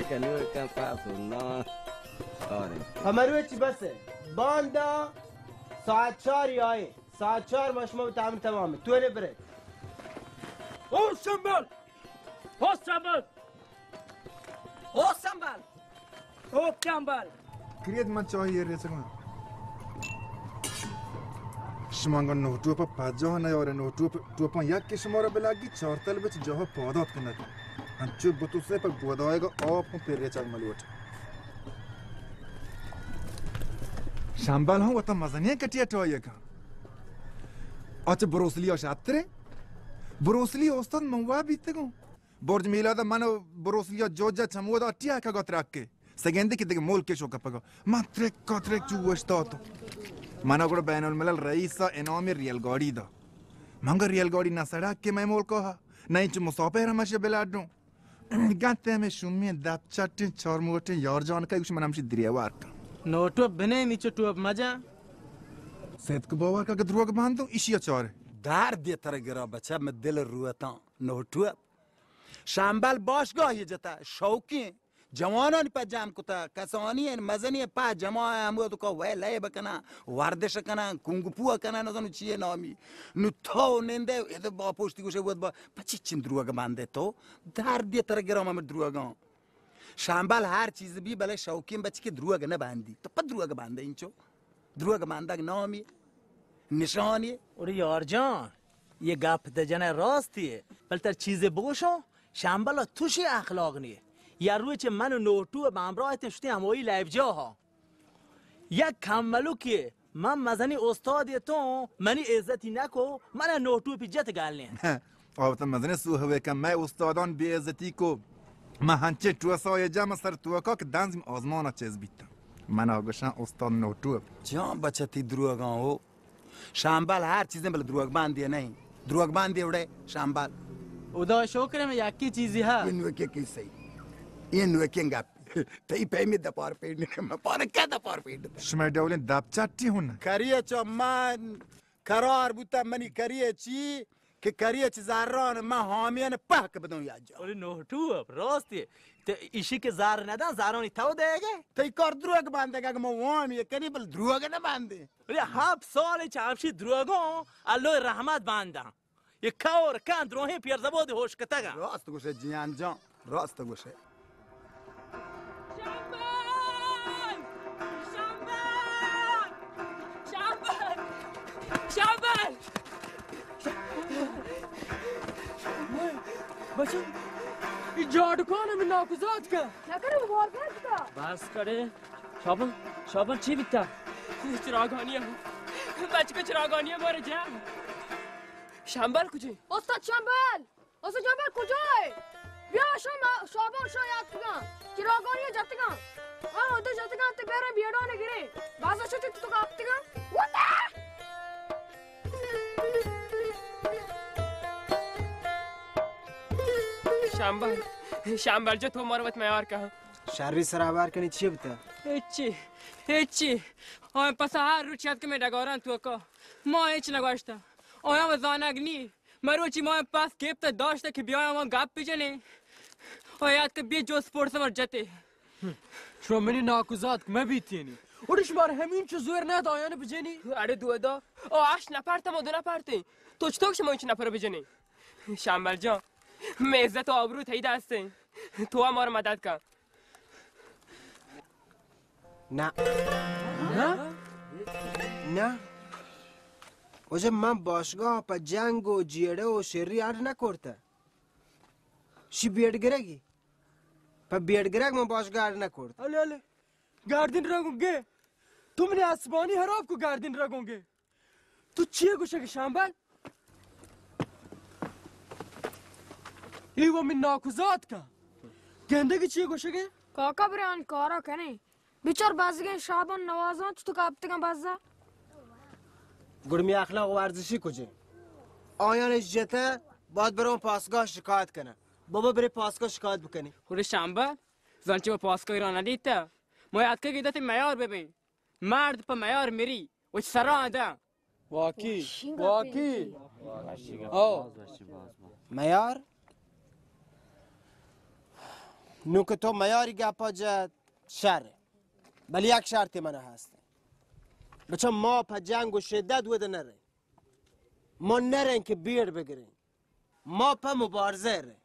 کنو کن پاس نا. آره. همروی چی بسه؟ باندا ساعت چار یای. ساعت چار ما شما به تمام تمامه. تو نه بره. او شمبل! او شمبل! او شمبل! او شمبل! کرید من چاہی ایر ریچگ من. شما انگا نوہ ٹوپ پجاہ نیارے، نوہ ٹوپ، ٹوپاں یک کہ شما را بلگی، چار تل بچ جاہ پادات کنت. انچو بتوسے پہ گودایگا آپ ہم پر ریچگ ملوٹ. شمبل ہم وتا مزنی کٹیا ٹائی کن. آ چہ بروسلی ء شترے؟ بروسلی استاد من وا بیتگوں. برج میلاد ء من و بروسلی ء جوجا چمودا ٹیا کگا ترکے. سگندے کہ دگہ ملک شو کپگا. من ترک کا ترک چو وشتاتو. منا گڑا بین الملل رئیس ء انعام ریل گاڑی دا. منگا ریل گاڑی نہ سڑک کہ مئے ملک ء نہ انچو مسافر ہمش بلاڈوں. گنت ہمے شومی دپ چٹیں چار موٹیں یار جان کئی گوش من ہمشی دریوار کن. نوٹو بنے نیچو ٹوپ مجا. صدق باور کا کہ دروگ باندوں ایشی چارے. دار دے تر گرا بچا میں دل روتاں. نوٹو شمبل باشگاہ یہ جتا شوقیں جوانانی پہ جمع کتا، کسانی ان مزنی پہ جمع ہمود کا وے لے بکنا، ورزش کنا، کنگ پو کنا، نزانو چیے نامی. نو تو نندے اد با پشتی گوشے بود با پچی چن دروگ باندے تو. دار دے تر گرام ہم دروگاں. شمبل ہر چیز بی بلے شوقین بچ کے دروگ نہ باندی. تو پہ دروگ باندے انچو. دروگ باندگ نامی نشانی. اوڑے یار جان، یہ گپ دے جنہ راستی ہے، بل تر چیزے بگوشو، شمبل توشی اخلاق نیے. یا روچ من و نوٹو بامرایت شتی ہموئی لیب جا ہا. یک کم ملوکے، من مزنی استادے تو منی عزتی نکو، من نوٹو پی جت گالنے. آ وتا مزنی سوہ ہوے کن مئے استادان بے عزتی کو. من ہنچے ٹوسا جا من سر توکا کہ دنز آزمان چیز بیتا. من آگوشاں استاد نوٹو. جان بچتی دروگاں ہو. شمبل ہر چیزیں بل دروگ باندی نہیں. دروگ باندی اڑے شمبل. خدا شکر میں یکی چیزی ہا. یہ نوکے کی صحیح. یہ نوکے گپ. تئی پیمی دپار پیڑ نکم. پارا کیا دپار پیڑ؟ شما ڈولیں دپ چٹی ہن. کریے چو من قرار بوتا منی کریے چی کہ کریے چی زران من حامیان پہک بدوں یا جا. اولی نوٹو اب راستی. تے ایشی کہ زار ندان، زارانی تو دے گے؟ تئی کار دروگ باندے گا کہ من وام یہ کنی بل دروگ نہ باندے. اولی ہفت سال چاپشی دروگوں اللہ رحمت باندان. یہ کور کن دروہیں پیرزبود ہوش کتگا. راست گوشے جیان جان، راست گوشے. شمبل! شمبل! شمبل! شمبل! بچہ، یہ جاڑکان ہمیں ناکوزات کا. نہ کرے، وہ بہت گرد کا. بس کرے. شابان، شابان چی بیتا؟ چراگانی ہم. بچکا چراگانی ہم مارے جا. شمبل کجے؟ استاد شمبل! استاد شمبل کجائے؟ بیا شما شابان شا یاد کن. چراگانی جتگاں. ہاں، ادھر جتگاں تے بیرے بیڑان گرے. بازا شتی تو کاپتگاں. وتا! شمبل، شمبل جو تو مارا وت میار کن. شری سرا بار کنی چی بتا؟ ہچی، ہچی. آن پس ہر روچ یاد کہ میں ڈگاران تو کا. ما ہچ نگوشتا. آیا و زانگ نی. مروچی ما پس گپت داشت کہ بیایم ما گپ بجنیں. آیا اتک بی جو سپورٹس مر جتے. شما منی ناکوزات مہ بیتینی. اوڑی شمار ہمین چو زور نہ دایان بجنی. اڑے دو دا. او آش نپرتم و دو نپرتیں. تو چطور شما چ نپر بجنی؟ شمبل جان، میں عزت و آبرو تئی دستیں. تو ہمار مدد کن. نہ. نہ؟ نہ. واجہ من باشگاہ پہ جنگ و جیڑہ و شری اڈ نہ کرتہ. شی بیڑ گرگی. پہ بیڑ گرگ من باشگاہ اڈ نہ کرت. الے، الے. گردن رگوں گے. تو منی اسبانی حراب کو گردن رگوں گے. تو چیے گوشگ شمبل؟ ای و من ناکوزات کا. گندگی چیے گوشگے؟ کاکا برے آن کارا کنے. بچار بزگیں شابان نوازان چتو کپتگاں بزا. گڑ می اخلاق ورزشی کجے؟ آیان جتہ باید برو پاسگاہ شکایت کنہ. بابا برے پاسگاہ شکایت بکنی. گڑ شمبل زانچہ ما پاسگاہ را ندیتہ. ما یاد کہ گیدت میار ببیں. مرد پہ میار مری. و سرا داں. واقعی، واقعی. او. میار؟ نوں کہ تو میاری گپا جت، شر. بلے یک شرطے من ءَ ہست. بچا، ما پہ جنگ و شدت ود نہ رئیں. ما نہ رئیں کہ بیڑ بگریں. ما پہ مبارزہ رئیں.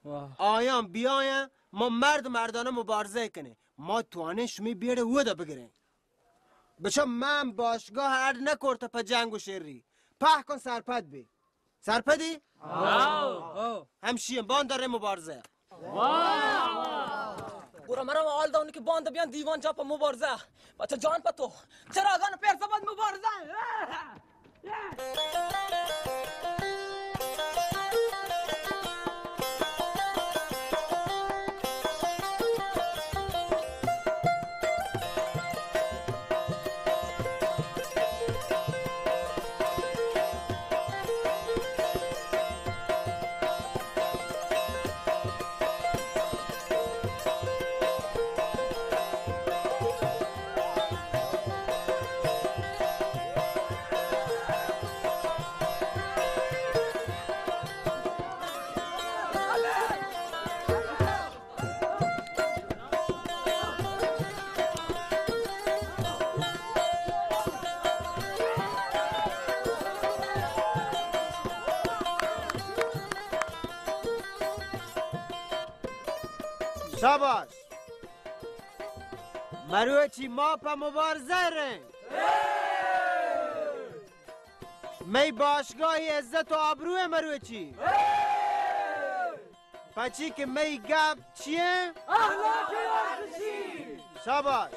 واہ. آیاں بیاین، ما مرد مردانہ مبارزہ کنیں. ما توانیں شمی بیڑ ود بگریں. بچا، من باشگاہ اڈ نکرتہ پہ جنگ و شری. پہکن سرپد بی. سرپدی؟ آو. ہمشی باندا رئیں مبارزہ. گڑا مرا حال داں کہ باندا بیان دیوان جا پہ مبارزہ. بچا جان پہ تو. چراغان پیر سبد مبارزہ. شاباش. مروچی ما پہ مبارزہ رئیں. مئی باشگاہی عزت و آبروئے مروچی. پچی کہ مئی گپ چیئے؟ اخلاقی ورزشی. شاباش.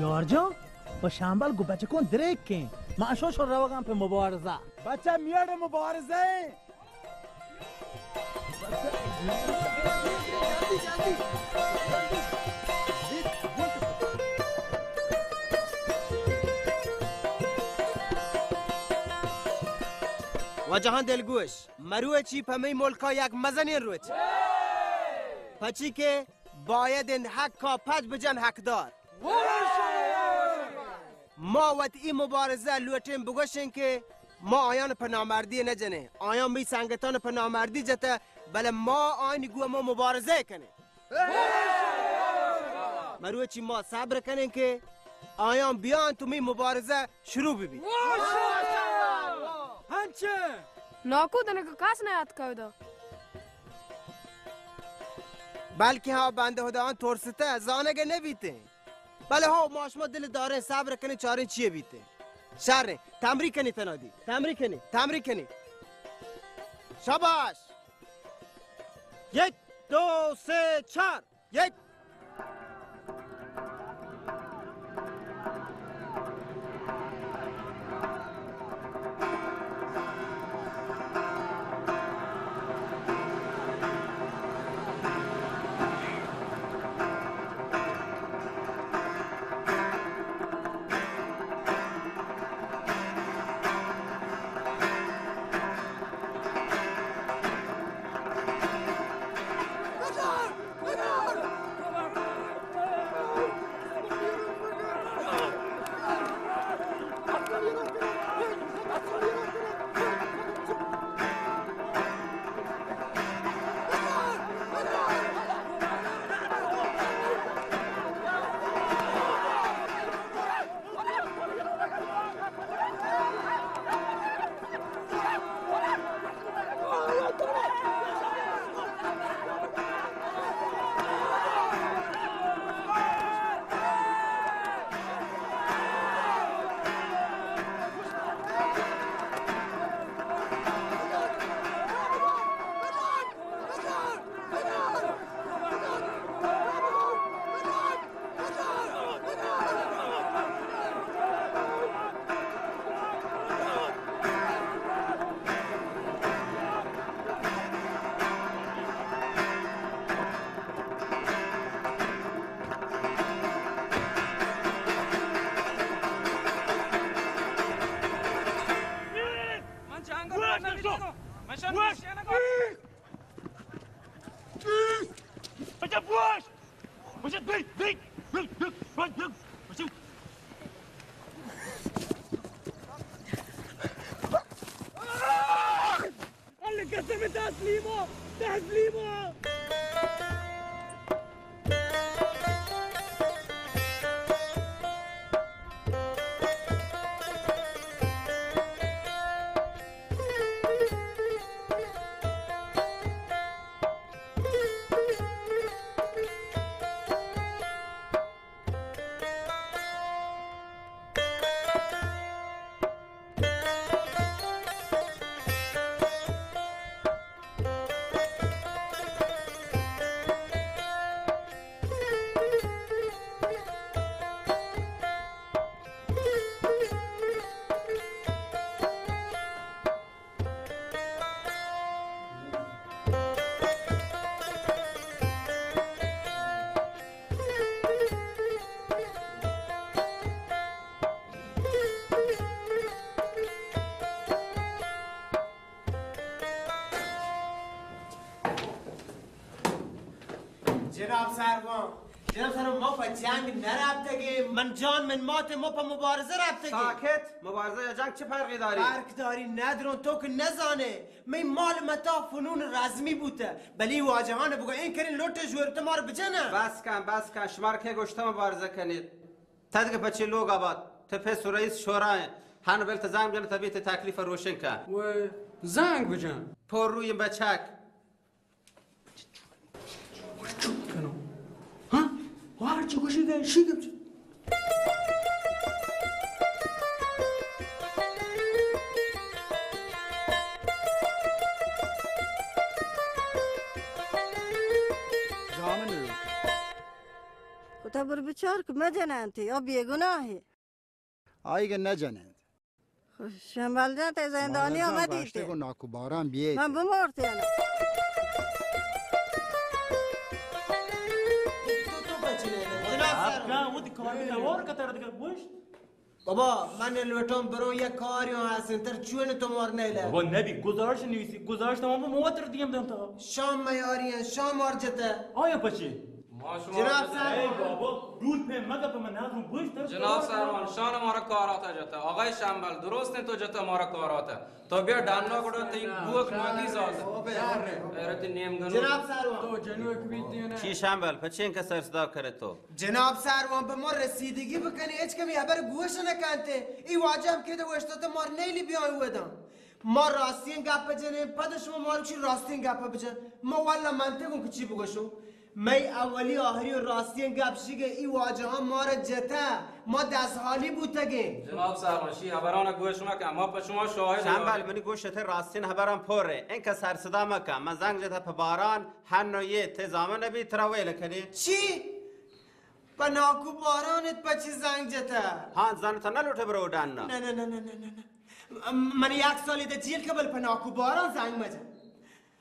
یار جان، و شامبل گو بچکون دریک کن. ما اشو شو روگان پہ مبارزہ. بچہ میڑ مبارزہ. واجہاں دلگوش، مروچی پہ مئی ملکا یک مزنیں روچ. پچی کہ باید انت حقا پد بجن حقدار. ما وت ای مبارزہ لوٹیں بگوشیں کہ ما آیان پہ نامردی نہ جنیں، آیان می سنگتان پہ نامردی جتہ، بلے ما آیانی گو ما مبارزہ کنیں. مروچی ما صبر کنیں کہ آیان بیان تو می مبارزہ شروع ببی. ہنچے. ناکو دنکہ کس نہ اتکہ ادا. بلکہ ہا بندہ خدا آن ترستہ، زانگ نہ بیتیں. بلے ہو، ما شما دل داریں، صبر کنیں، چاریں چیے بیتیں. شریں، تمری کنی تنادی، تمری کنی، تمری کنی. شاباش. یک، دو، سے، چار. یک. اللہ قسم، تسلیم آں، تسلیم آں. جناب سروان، جناب سروان، ما پہ جنگ نہ رپتگیں. من جان، من مات، ما پہ مبارزہ رپتگیں. ساکت! مبارزہ یا جنگ چہ فرقی داری؟ فرق داری ندروں، تو کہ نزانے. مئی مال متا فنون رزمی بوتہ، بلی واجہان بگو این کریں لوٹ جوئر تو مار بجنہ. بس کن، بس کن، شمار کے گوشتہ مبارزہ کنید؟ تدگہ پچے لوگ آباد، تہ پس و رئیس شورا انت. ہن بل تہ زنگ بجن، تبی تہ تکلیف روشن کن. و زنگ بجن. پر روی بچک. چپ کنو. ہاں؟ وار چی گوشی گئے، شی گپ چی؟ زامن. خدا بر بچار کہ مجننتی، آ بیگناہی. آئی گہ نہ جننت. شمبل جان، تئی زندانی ءَ مدیت. گو ناکو باران بیت. من بمورتین. بابا، من لوٹوں برو یک کاریوں ہستیں، تر چون تو مار نیلہ. بابا، نبی گزارش نویسی، گزارش تمام موتر دیم دنتا. شام میاری ہیں، شام مار جتہ. آیا پچے؟ جناب سروان. اے بابا، رول پہ مگا پہ من نادروں بوشتر. جناب سروان، شان مارا کاراتا جتا. آقای شمبل، درست انت تو جتا مارا کاراتا. تو بیا ڈانا گڑا تئی بوک ماتی زات. غیرت نیم گنو. جناب سروان. تو جنوک بیتین. چی شمبل، پچین کا سر صدا کرے تو؟ جناب سروان، بہ ما رسیدگی بکنی، ہچ کمی ہبر گوش نہ کنتے. ای واجہ ہم کہ تو وشتا تو مار نیلی بیان ودان. ما راستین گپ بجنیں، پد شما مارا گوشی راستین گپ بجن. ما واللہ منطقوں کہ چی بگوشوں. مئی اولی آخری و راستین گپ شی کہ ای واجہاں مارا جتہ، ما دست حالی بوتگیں. جناب سروان، شی ہبران گوش مکن، ما پہ شما شاہد. شمبل، منی گوش تہ راستین ہبران پر ایں. انکہ سر صدا مکن، من زنگ جتہ پہ باران، ہنو یہ تہ زامن نبی ترا ویل کنی. چی؟ پہ ناکو باران ات پہ چی زنگ جتہ؟ ہاں، زن تہ نہ لوٹے برو ڈن. نہ، نہ، نہ. من یک سالی دہ جیل کبل پہ ناکو باران زنگ مجن.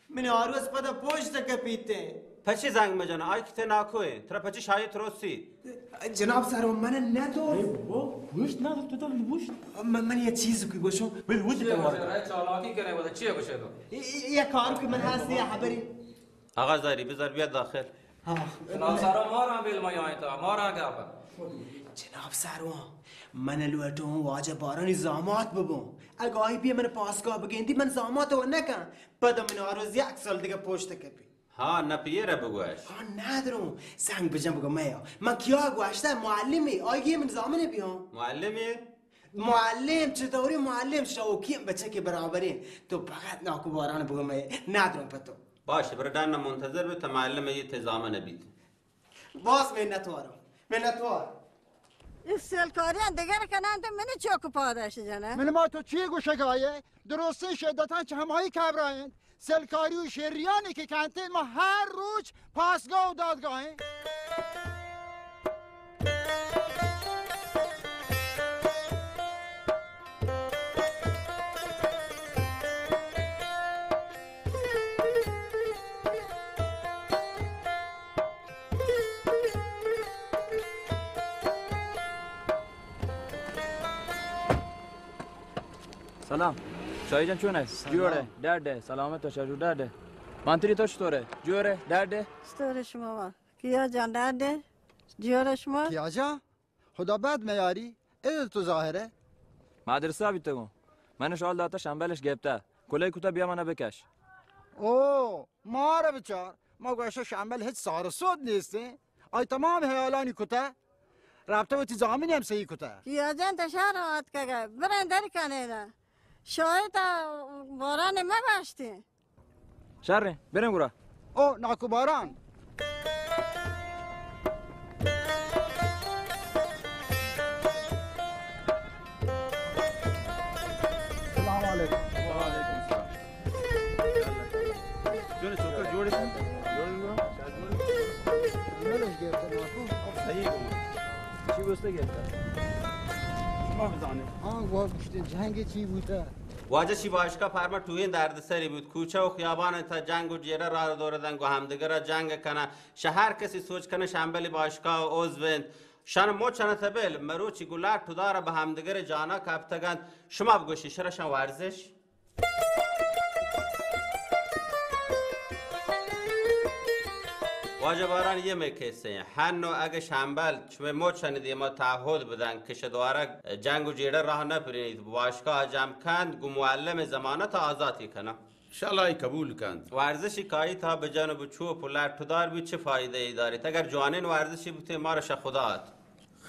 من آروس پدا پوشت کپیتے. پچی زنگ مجن، آئی کتے ناکوئے، ترا پچی شاہی تروسی. جناب سروان، من نہ تو. اے بابا، گوشت نہ تو، تو گوشت. من، من یہ چیز کی گوشوں. بل وجہ تو مار. چالاکی کرے، وہ چیے گوشے تو؟ یہ کار کہ من ہستی، یہ خبری. آقا زاری، بزار بیاد داخل. ہاں. جناب سروان، مارا بیل ما یائیں تا، مارا گپ. جناب سروان، من لوٹوں واجہ بارانی زامات ببوں. اگہ آئی بیا من پاسگاہ بگندی، من زامات و نکن. پدا من آروز یک سال دیگہ پوشت کپی. ہاں، نہ پیرہ بگوش. ہاں، ندروں. زنگ بجن بگو میا. من کیا گوشتہ معلمی، آئی من زامنے بیاں. معلمی؟ معلم چطوری معلم؟ شوقی بچہ کے برابریں. تو فقط ناکو باران بگو میا. ندروں پتو. باش، برا ڈن منتظر بہ، تا معلم یہ تہ زامن بیت. باز منتوارم، منتوار. اے سیلکاریاں دگر کنن تو منی چوک پاداش جنن. من ما تو چی گوشگ آیے؟ درستیں شدتاں چہ ہمائی کبرا انت. سیلکاری و شریانی کہ کنت، ما ہر روچ پاسگاہ و دادگاہ ایں. سلام. تائی جان چون ئے؟ سلام۔ جوڑ ئے؟ ڈڈ ئے؟ سلامت باشئے، ڈڈ ئے؟ منتری تو چطور ئے؟ جوڑ ئے؟ ڈڈ ئے؟ چطور ئے شما؟ کیا جان ڈڈ ئے؟ جوڑ ئے شما؟ کیا جان؟ خدا بد میاری، اے تو ظاہر ئے۔ مدرسہ بیتگوں۔ من شال داتا شمبلش گپتا۔ کلے کتا بیا منا بکش۔ او، مارا بچار۔ ما گوشت شمبل ہچ سار و سود نیستیں۔ آئی تمام حیالانی کتا۔ رابطہ وتی زامنی ہم صحیح کتا۔ کیا جان تا شہر آتکگا۔ بریں در کنے نا۔ شاید تا باران مگوشتیں۔ شر ایں، بریں گڑا۔ او ناکو باران۔ السلام علیکم۔ وعلیکم السلام۔ جوڑ ئے چکا، جوڑ ئے؟ جوڑ ئے؟ صحیح۔ چی گوشتے گپتا؟ شما بزانے۔ ہاں، گوشتے جنگ چی بوتا؟ واجہ، شی باشگاہ پرما ٹوہیں دردسری بوت۔ کوچہ و خیابان تا جنگ و جیڑہ را دور دن گو ہمدگرا جنگ کنن۔ شہ ہر کسی سوچ کنن شمبلی باشگاہ عضو انت۔ شان مچ انت بل مروچی گو لٹ و دار بہ ہمدگر جانا کپتگنت۔ شما بگوشی شرشان ورزش؟ واجہ باران، یہ مئے کیسے ہیں۔ ہنو اگہ شمبل چمے مچ انت دیما تعہد بدن کہ شہ دوارگ جنگ و جیڑہ راہ نہ پرینیت، باشگاہ جم کند گو معلم ضمانت آزاتی کنن۔ انشاءاللہ ای قبول کنت۔ ورزشی کائی تا بجن و بچوپ و لٹ و دار بیت چه فائدہ ای داریت؟ اگر جوانین ورزشی بوتیں مارا شہ خدا ات۔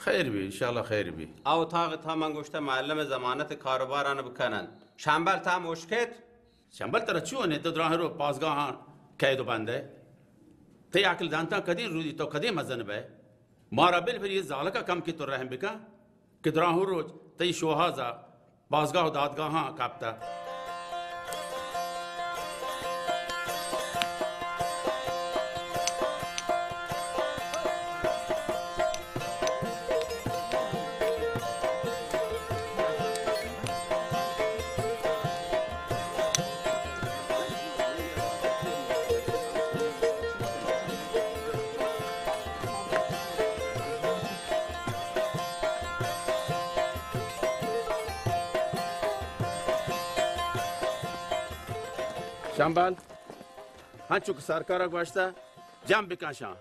خیر بی، انشاءاللہ خیر بی۔ او اتاق تا من گوشتہ معلم ضمانت کاروباران بکنن۔ شمبل تا مشکت؟ شمبل ترا چون انت؟ تو دراہیں رو پاسگاہاں قید و بند ئے۔ تئی عقل دانتاں کدیں رودی تو کدیں مزن بئے؟ مارا بل پھر یہ زالکا کم کہ تو رحم بکن کہ دراہیں روچ تئی شوہازا بازگاہ و دادگاہاں کپتہ۔ شمبل، ہنچو کہ سرکارا گوشتہ، جم بکن شان۔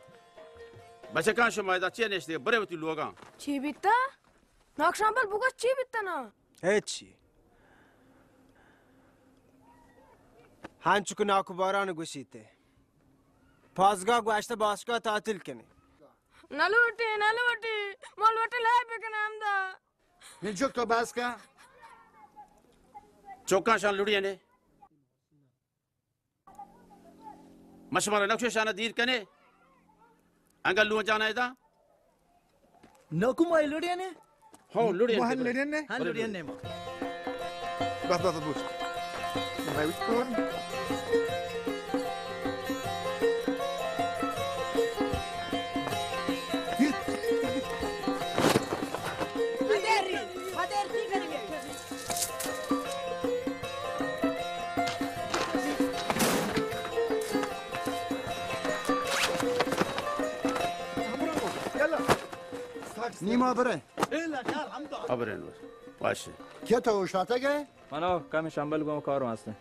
بچکان، شما ادا چے نشتگے؟ برے وتی لوگاں۔ چی بیتہ؟ ناکو شمبل، بگوش چی بیتہ نا؟ ہچی۔ ہنچو کہ ناکو باران گوشیتے، پاسگاہ گوشتہ باشگاہ تعطیل کنی۔ نہ لوٹی، نہ لوٹی، ما لوٹی لائے بکن ہمدا۔ نی چک تو بس کن۔ چکاں شان لڑی نے۔ ما شمارا نقش شانہ دیر کنے۔ انگا لوہ جانا ادا۔ ناکو ما لڑینے؟ ہاں، لڑینے۔ ما لڑینے؟ ہاں، لڑینے ما۔ بس، بس، بس۔ نیما برے۔ ابرین بس۔ باشه۔ کیا تو اوشاتگ ئے؟ منا کمی شمبل گوما کارو ہستیں۔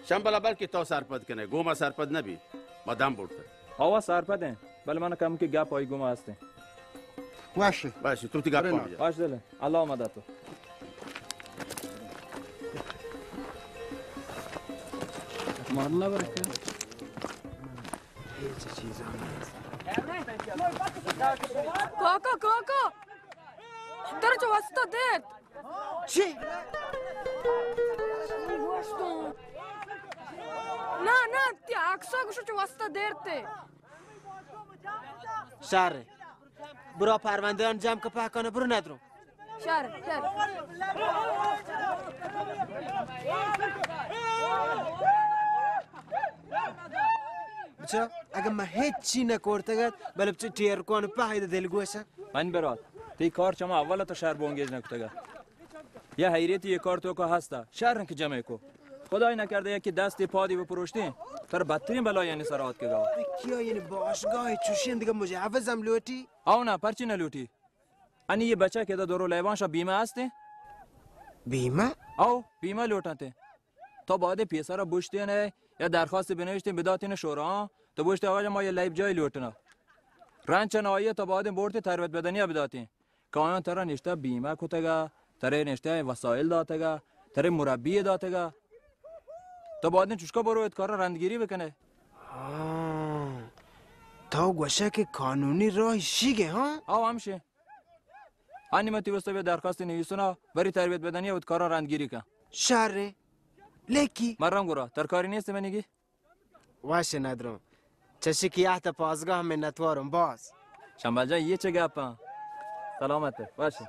شمبل بلکہ تو سرپد کنے، گوما سرپد نبی۔ ما دم برتہ۔ ہوا سرپد ہیں، بلے من کم کی گپ آئی گوما ہستیں۔ وش۔ وش، تو تی گپ آئی۔ وش دل، اللہ مدد تو۔ مارنا برکہ۔ کاکا، کاکا، ترا چہ واسطہ دیت۔ چی؟ نا، نا، تی عکسا گوشو چہ واسطہ دیرتے۔ شر۔ برو پروندہان جم کپہ کنہ، برو ندرو۔ شر، شر۔ بچا، اگہ ما ہچی نہ کرتگ ات، بلے بچا ٹیرکوان پہ ایدہ دلگوش ات۔ من برات، تی کار چما اول تو شر بونگیج نہ کتگ ات۔ یا حیریتی یہ کار تو کا ہستا، شر کہ جمع کو۔ خدای نکردہ یکی دستی پادی بپروشتیں، تر بدترین بلایانی سر آتکگا۔ کیا یعنی باشگاہ چوشین دیگہ مجوز ہم لوٹی؟ او نا، پرچی نہ لوٹی؟ انی یہ بچہ کہ دا دورو لیبان شا بیمہ ہستے؟ بیمہ؟ او، بیمہ لوٹنتے۔ تو باید پیسر بشتین، یا درخواست بنوشتین بداتین شورا، تو بشتی آقا جان ما یه لیب جای لوٹنا. رنچ نایی تو باید برتی تربیت بدنی بداتین. که آیان ترا نشته بیمه کتگه، تره نشته وسایل داتگه، تره مربی داتگه. تو باید چوشکا برو ات کارا رندگیری بکنه. آه. تو گوشه که قانونی راه شیگه، ها؟ آو همشه. هنی من تی واسطه بیا درخواست نویسونا، بری تربیت بدنی و کارا رندگیری کن. شره. لیکی. مرم گورا، ترکاری نیست منیگی؟ واشه ندرم. چشکی احت پاسگاه منتوارم باز. شمبل جان، یه چه گپن؟ سلامت باشه.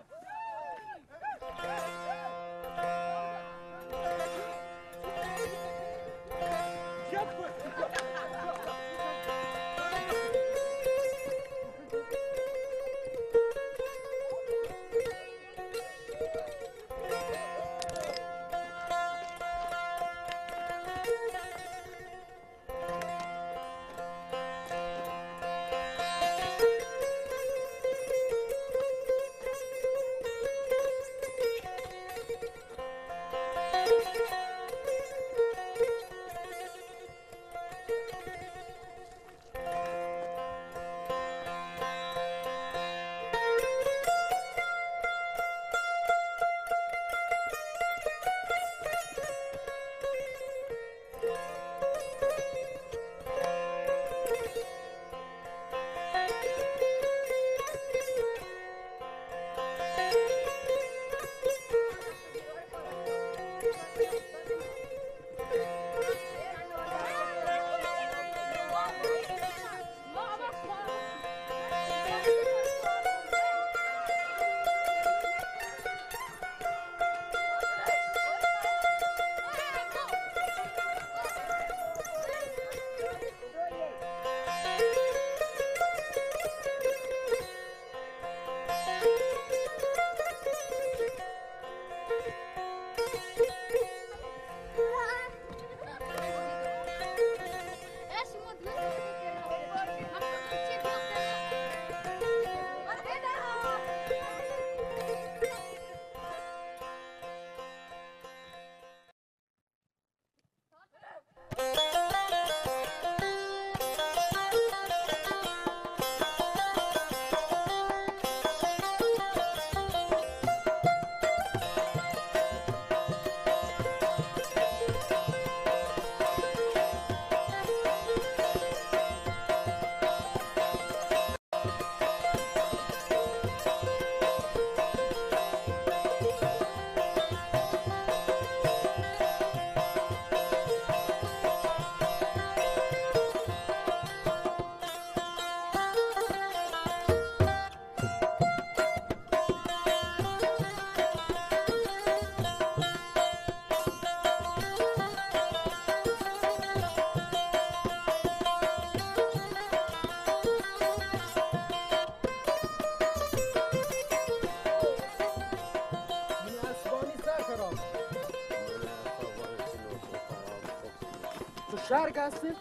تو شهر گسته؟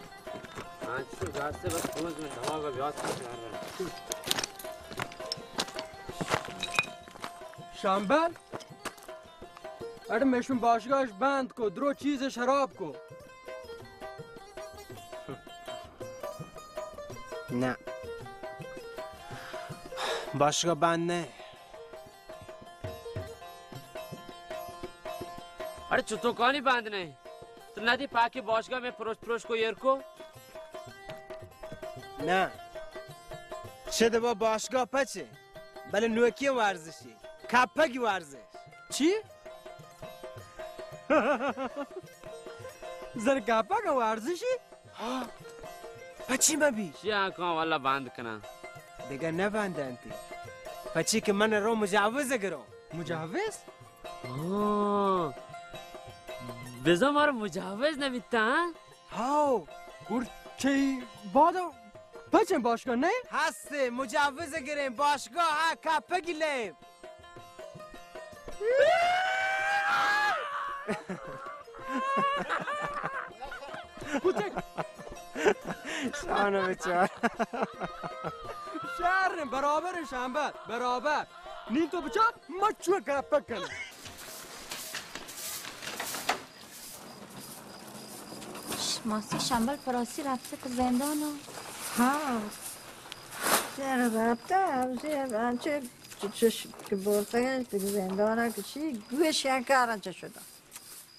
ها، چی گسته؟ بس پونز من دماغ بیاس شهر. شامبل؟ اڑے مشم باشگاهش بند کو، درو چیز شراب کو. نه. باشگاه بند نه. اڑے چتوکانی بند نه؟ تو ندی پاکی باشگاه میں پروش پروش کو ایر کو؟ نه. چه دبا باشگاه پچه؟ بلے نوکی ورزشی، کپگی ورزش. چی؟ زر کپگ ورزشی؟ ها. پچی مبی؟ چی آکان والا بند کنن؟ دگه نبندنتی. پچی که من رو مجوز گرو. مجوز؟ ها. بزا مارا مجوز نبیتا، ها؟ هاو، گڑ چی بادا پچیں باشگاہ نئے؟ هسته، مجوز گریں باشگاہ ها کپگی لیم. کچک. شانو بچار. شهر برابر شنبه، برابر. نیم تو بچار، مچو کپگ کن. ماسی شمبل پراسی رفته که زندان ها؟ ها. چرا رفته؟ همچه، همچه چش که برتگش که زندان ها که چی؟ گوش کن کارن چه شده.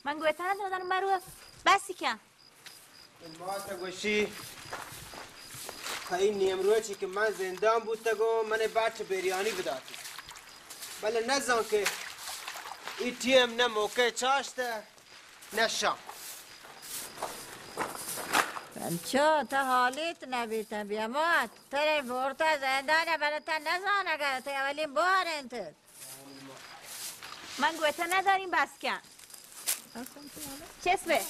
من گوتن ندارم مرو. بسی کن. مات گوشی، تا این نیمروچی که من زندان بوتگو، من بچ بریانی بداتی. بله نزان که ای ٹیم نه موقع چاشته، نه شام. انچو تا حالیت نبیتن بیا مات. تره بورتا زندان بله تا نزان اگر تا اولین بار انت. من گوته نداریم بس کن. چس به.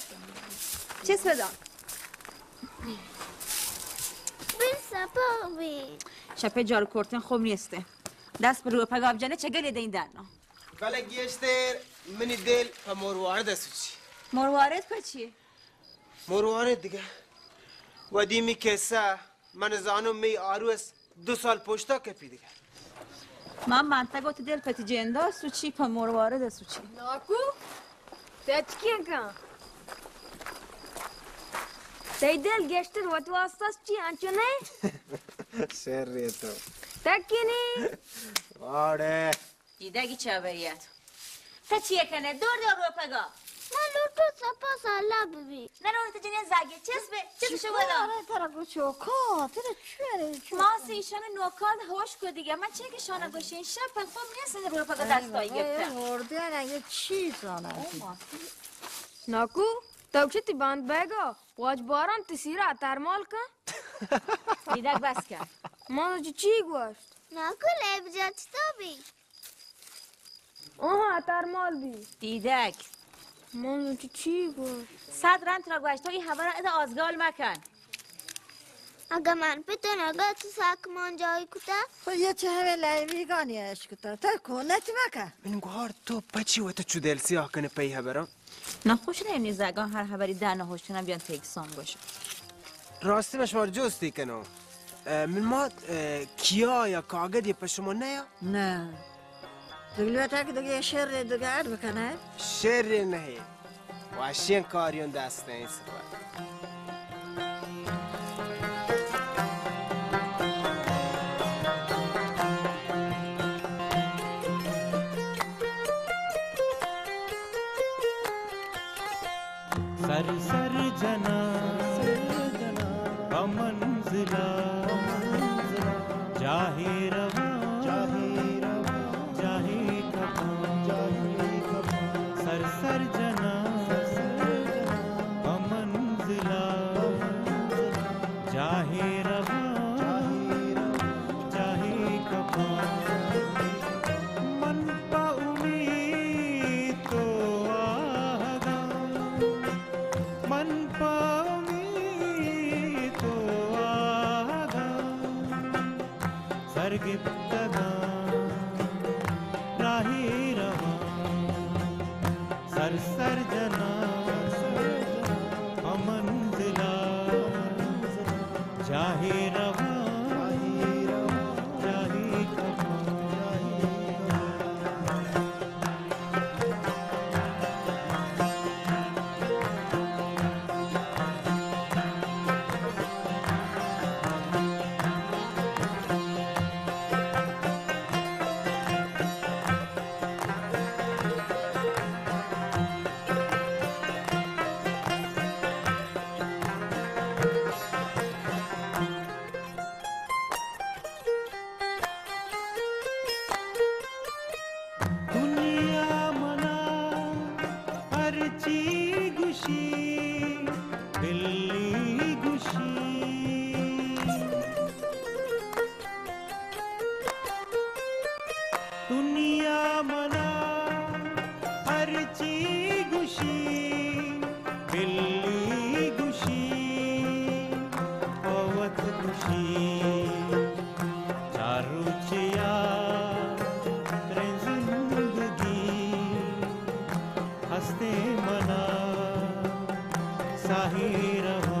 چس به دان. بیر سپا بی. شپه جارو کرتن خوب نیسته. دست به روپگا بجنه چه گلی دین درنا. بله گیشتر منی دل په مروارد سوچی. مروارد په چی؟ مروارد دیگه. ودی می کسه من زانو می آروس دو سال پشتا کپی دیگه. من منتگو تی دل پتی جندا سوچی په مروارد سوچی. ناکو، تچکی کن. تی دل گشتر وت واسطه چی انچو نه؟ شر تو. تکی نی. واڑه. دیدگی چاوریت. تا چیه کنه؟ دور دور روپگا. من لوٹو سپا سالا ببی. نه روح تو جنین زاگی. چس به؟ چس شو بلا؟ آره ترا گوشو کا؟ ترا چوره؟ چو ماسی ایشان نوکال هوش کو دیگه. من چه که شانه گوشین شب پر خوب نیست روپگا دستایی گرفته. مرده نه یه چی زانه. او ماسی. ناکو، تو چه تی باند بیگا؟ واج باران تی سیرا ترمال کن. دیدک بس کن. ما چی گوشت؟ ناکو لیب جا چطور بی؟ آها، ترمال بی. دیدک. من تو چی گوشت؟ صد رند ترا گوشت، تو این خبر ادا آزگال مکن. اگه من پتن اگه تو ساک من جایی کتا؟ خو یه چه همه لیویگانی اش کتا. تا کونت مکن. من گوار تو پچی وت چو دل سیاه کنه پی خبران؟ ناخوش نیم نی زگان هر خبری ده ناخوش کنن بیان تیگ سام گوش. راستی من شما رو جستی کنم. اه، من ما، اه، کیا یا کاغذی په شما نه یا؟ نه. دگلیو تا که دگه شر دگه اڈ بکنه؟ شر نه. واشین کاریون دست این سفر. سر سر جناں پہ منزلا، جاہے رواں جاہے کپاں، سر سر جناں پہ منزلا، جاہے رواں جاہے کپاں، من پہ امیت تو آہگاں، من پہ امیت تو آہگاں، سر گپتگاں راہے رواں، سر سر جناں پہ منزلا، جاہے رواں جاہے کپاں۔ دنیا منا ہرچی گوشی، بلی گوشی۔ دنیا منا ہرچی گوشی، بلی گوشی، او وت گوشی، چار روچیا تریں زندگی، ہستیں منا ساہی رواں۔